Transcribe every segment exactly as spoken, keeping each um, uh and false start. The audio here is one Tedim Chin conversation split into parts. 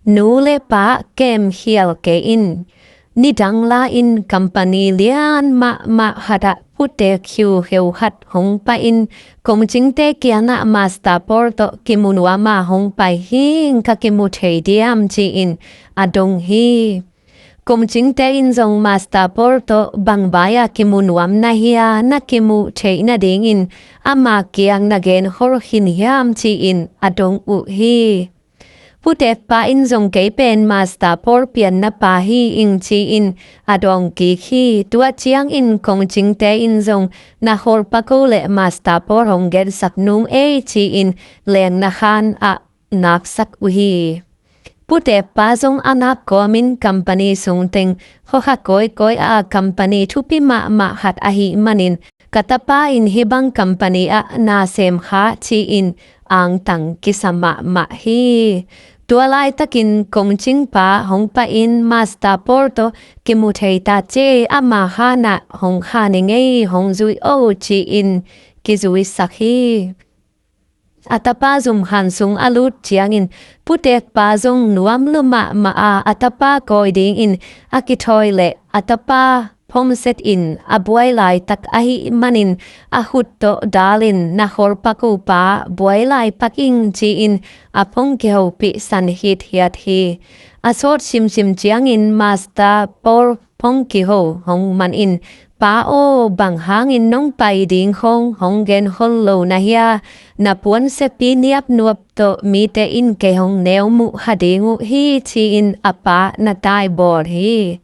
Nu le pa kemkhial kei in. Nidang la-in company lian mahmah khatah putek khiukheu khat hong pai-in, kongcingte kiangah Master Paul tawh kimu nuam a hong pai hing, ka kimu thei diam, ci-in a dong hi. Kongcingte in zong Master Paul tawh bang vai-ah kimu nuam na hia, na kimu theih nadingin ama kiang na genkhol khin hiam, ci-in a dong uh hi. Putekpa in zong kei pen Master Paul pianna pa hi ing, ci-in a dawng kik hi. Tua ciangin kongcingte in zong na kholpak o leh Master Paul hong gensak nung ei, ci-in lengna khan ah naksak uh hi. Putekpa zong a nak kawmin company sung teng khua kha kawikawi a company thupi mahmah khat ahih manin, ka tapa in hih bang company ah na sem kha, ci-in angtang kisa mahmah hi. Tua laitakin kongcingpa hong pai-in, Master Paul tawh kimu thei ta ci, ama khanah hong kha ning ei, hong zui o, ci-in kizuisak hi. A tapa zumkhan sung a lut ciangin putekpa zong nuam lua mahmah a, a tapa kawi dingin a kithawi leh a tapa phongset in a buai laitak ahih manin, a khut tawh dalin, na kholpak o pa, buai lai pak ing, ci-in a phong kihopih san hithiat hi. A sawt simsim ciangin Master Paul phong kiho hong man in, Pa aw, bang hangin nong pai ding khawng hong genkhol lo na hia? Na puansepi niapnuap tawh mite in kei hong neu muh kha ding uh hi, ci-in a pa na taibawl hi.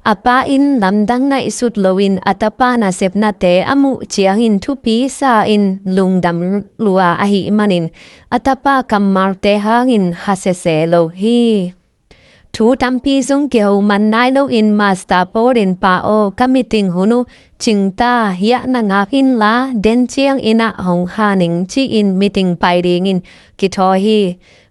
A pa in lamdang naihsut loin a tapa nasepnate a muh ciangin thupi sa-in lungdam lua ahih manin, a tapa kammalte hangin kha sese lo hi. Thu tampi zong kiho man nai loin Master Paul in, Pa aw, ka meeting hun uh cing ta, hiah na ngak inla, den ciangin ah hong kha ning, ci-in meeting pai dingin kithawi hi.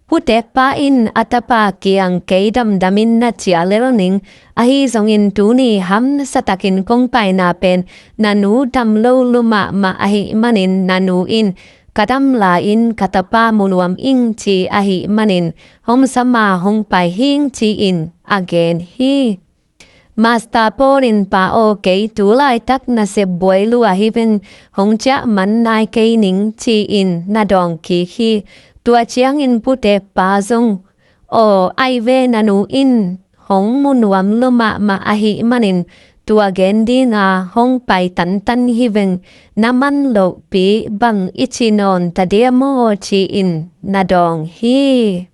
Putekpa in a tapa kiang, Kei damdamin na ciah lel ning, ahi zongin tuni hamsa takin kong paina pen na nu dam lo lua mahmah ahih manin, na nu in ka dam lai-in ka tapa mu nuam ing, ci ahih manin, hong sam a hong pai hing, ci-in a gen hi. Master Paul in, Pa aw, kei tu laitak nasep buai lua hi veng, hong ciah man nai kei ning, ci-in na dawng kik hi. Tua ciangin putekpa zong, Aw, ai ve, na nu in hong mu nuam lua mahmah ahih manin, tua gen dinga hong pai tantan hi veng, na man lohpi bang i ci nawn ta diam aw, ci-in na dawng hi.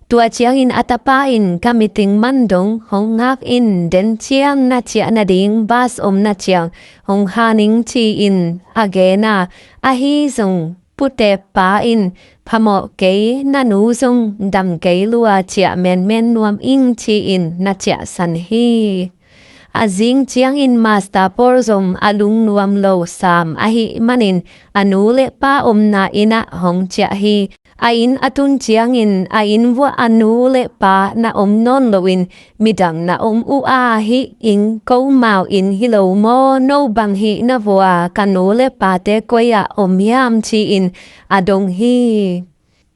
Tua ciangin a tapa in, Ka meeting man dong hong ngak in, den ciang na ciah nading bus omna ciang hong kha ning, ci-in a gen a, ahi zong putekpa in, Phamawh kei, na nu zong dam kei lua, ciah menmen nuam ing, ci-in na ciahsan hi. A zing ciangin Master Paul zong a lungnuam lo sam ahih manin, a nu le pa omna inn ah hong ciah hi. A inn a tun ciangin a inn vuah a nu le pa na om nawn loin, Midang na om uh a, hih inn komau inn hi lo maw? No bang hih na vua, ka nu le pate koi-ah om hiam? Ci-in a dong hi.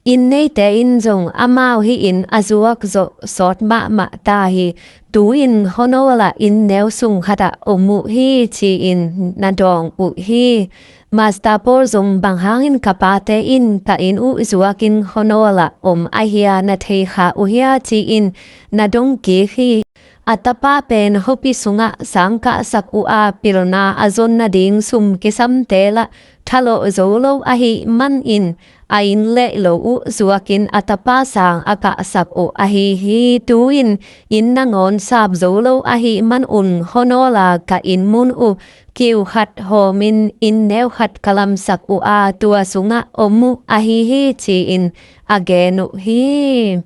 Inn neite in zong amau hih inn a zuak zawh sawt mahmah ta hi. Tu-in khuanawl ah inn neu sung khatah om uh hi, ci-in na dawng uh hi. Master Paul zong, Bang hangin ka pate in ka inn uh zuakin khuanawl ah om ahia, na thei kha uh hia? Ci-in na dong kik hi. A tapa pen khuapi sungah sang kahsak uh a, pilna a zon nading sum kisamte lah thalawh zo lo ahih manin, a inn leh lo uh zuakin a tapa sang a kahsak uh ahi hi. Tu-in inn nangawn sap zo lo ahih manun, khuanawl a ka inn mun uh kiu khat hawmin inn neu khat ka lamsak uh a, tua sungah om uh ahi hi, ci-in a gen uh hi.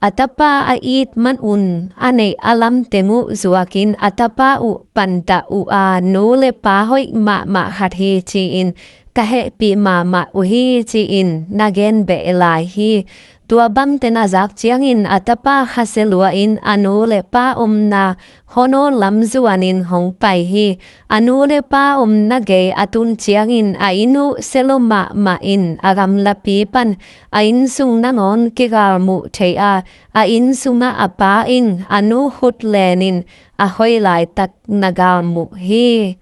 A tapa a it manun a neih a lamteng uh zuakin a tapa uh pantah uh a, Nu le pa hoih mahmah khat hi, ci-in ka hehpih mahmah uh hi, ci-in na gen beh lai hi. Tua bangte na zak ciangin a tapa khasia lua-in a nu le pa omna Hono lam zuanin hong pai hi. A nu le pa omna gei a tun ciangin a inn uh sia lua mahmah in a gamlapi pan a innsung nangawn kigalmuh thei a, a inn sungah a pa in a nu khut lenin a hoih laitak na galmuh hi.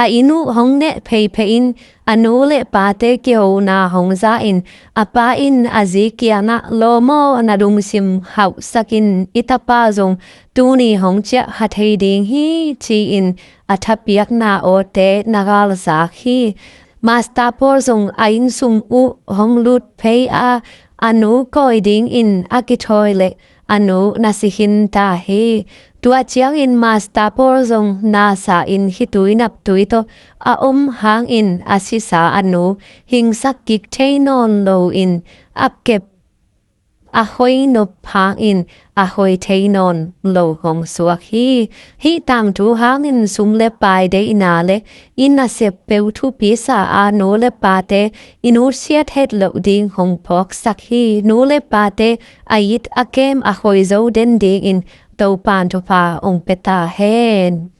A inn uh hong neh pheiphei in a nu le pate kihona hong za in a pa in a zi kiangah lawm aw, na lungsim hauhsak in, i tapa zong tuni hong ciah kha thei ding hi, ci-in a thapiakna awte na galzak hi. Master Paul zong a innsung uh hong lut phei a, a nu kawi dingin a kithawi leh a nu na si khin ta hi. Tua ciangin Master Paul zong nasa in khitui naptui tawh a om hangin a sisa a nu hingsak kik thei nawn loin a kep a hoih nop hangin a hoih thei nawn lo hong suak hi. Hih tangthu hangin sum le pai deihna le i nasep peuh thupi sa a nu le pate i nusiat het loh ding hong phawksak hi. Nu le pate a it a kem a hoih zo den dingin Topan thupha hong pia ta hen.